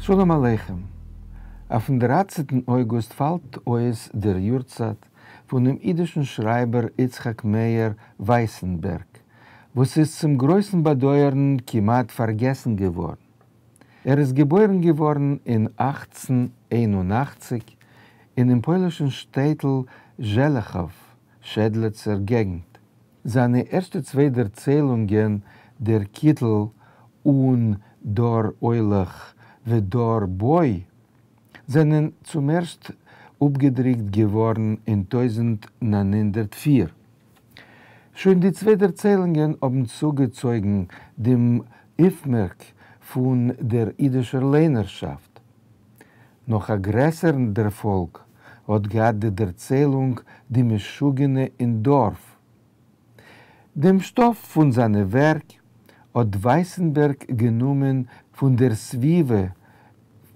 שלום עליכם. אויפן דרײַצנטן אויגוסט פאלט אויס דער יארצייט פונעם אידישן שרייבער יצחק מאיר ווייסענבערג, וואס איז צום גרויסן באדויערן כמעט פארגעסן געווארן. ער איז געבוירן געווארן אין 1881 אינעם פוילישן שטעטל זשעלעכאוו, שעדלעצער געגנט. זײַנע ערשטע צוויי דערציילונגען דער קיטל און דור הולך ודור בא זענען צום ערשט אפגעדרוקט געווארן אין 1904. שוין די צוויי דערציילונגען האבן צוגעצויגן דעם אויפמערק פון דער אידישער ליינערשאפט. נאך א גרעסערן דערפאלג האט געהאט די דערציילונג די משוגענע אין דארף. דעם שטאף פון זיינע ווערק האט ווייסענבערג גענומען פון דער סביבה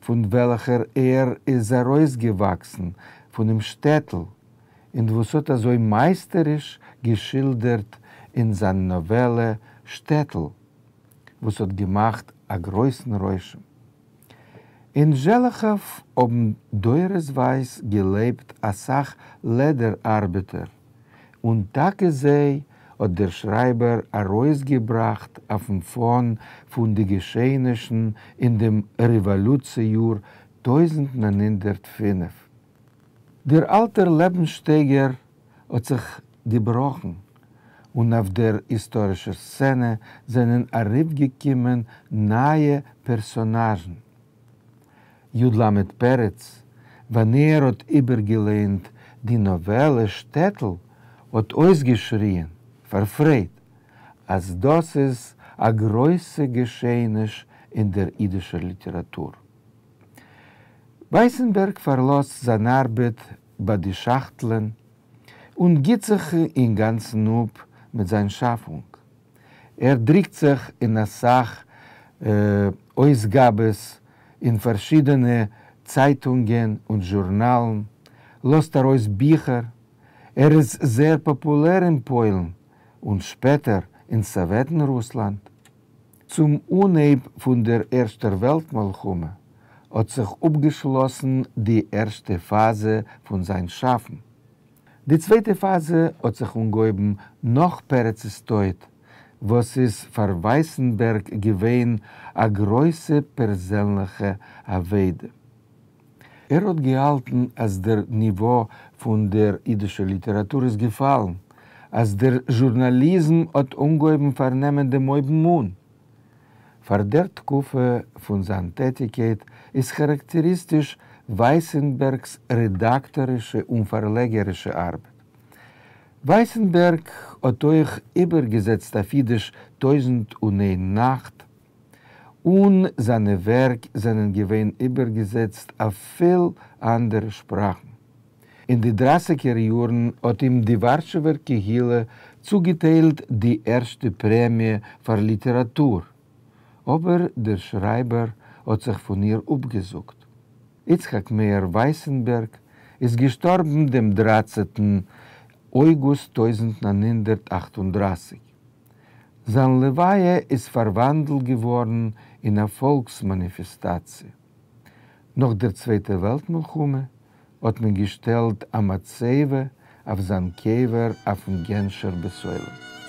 פון וועלכער ער איז ארויסגעוואקסן, פונעם שטעטל, און וואס האט אזוי מייסטעריש געשילדערט אין זיין נאוועלע שטעטל, וואס האט געמאכט א גרויסן רושם. אין זשעלעכאוו האבן דורותווייז געלעבט א סך לעדער-ארבעטער, און טאקע זיי האט דער שרייבער ארויסגעבראכט אויפן פאן פון די געשעענישן אין דעם רעוואלוציע-יאר 1905. דער אלטער לעבנסשטייגער האט זיך געבראכן, און אויף דער היסטארישער סצענע זענען ארויפגעקומען נייע פערסאנאזשן. י. ל. פרץ, ווען ער האט איבערגעלייענט די נאוועלע שטעטל, האט אויסגעשריען פאר פרייד, אז דאס איז א גרויסע געשעעניש אין דער אידישער ליטעראטור. ווייסענבערג פארלאזט זיין ארבעט ביי די שאכטלען און גיט זיך אינגאנצן אפ מיט זיין שאפונג. ער דריקט זיך אין אסאך אויסגאבעס אין פארשידענע צייטונגען און זשורנאלן, לאזט ארויס ביכער. ער איז זייער פאפולער אין פוילן און שפעטער אין סאוועטן-רוסלאנד. צום אנהייב פון דער ערשטער וועלט מלחמה האט זיך אפגעשלאסן די ערשטע פאזע פון זיין שאפן. די צווייטע פאזע האט זיך אנגעהויבן נאך פרצ'ס טויט, וואס איז פאר ווייסענבערג געווען א גרויסע פערזענליכע אבידה. ער האט געהאלטן אז דער ניווא פון דער אידישער ליטעראטור איז געפאלן, אז דער זשורנאליזם האט אנגעהויבן פארנעמען דעם אויבן-אן. פאר דער תקופה פון זיין טעטיקייט איז כאראקטעריסטיש ווייסענבערג'ס רעדאקטארישע און פארלעגערישע ארבעט. ווייסענבערג האט אויך איבערגעזעצט אויף אידיש טויזנט און איין נאכט, און זיינע ווערק זענען געווען איבערגעזעצט אויף פיל אנדערע שפראכן. אין די דרייסיגער יארן האט אים די ווארשעווער קהילה צוגעטיילט די ערשטע פרעמיע פאר ליטעראטור, אבער דער שרייבער האט זיך פון איר אפגעזאגט. יצחק מאיר ווייסענבערג איז געשטארבן דעם דרייצנטן אויגוסט 1938. זיין לוויה איז פארוואנדלט געווארן אין א פאלקס-מאניפעסטאציע. נאך דער צווייטער וועלט מלחמה האט מען געשטעלט א מצבה אויף זיין קבר אויפן גענשער בית עולם.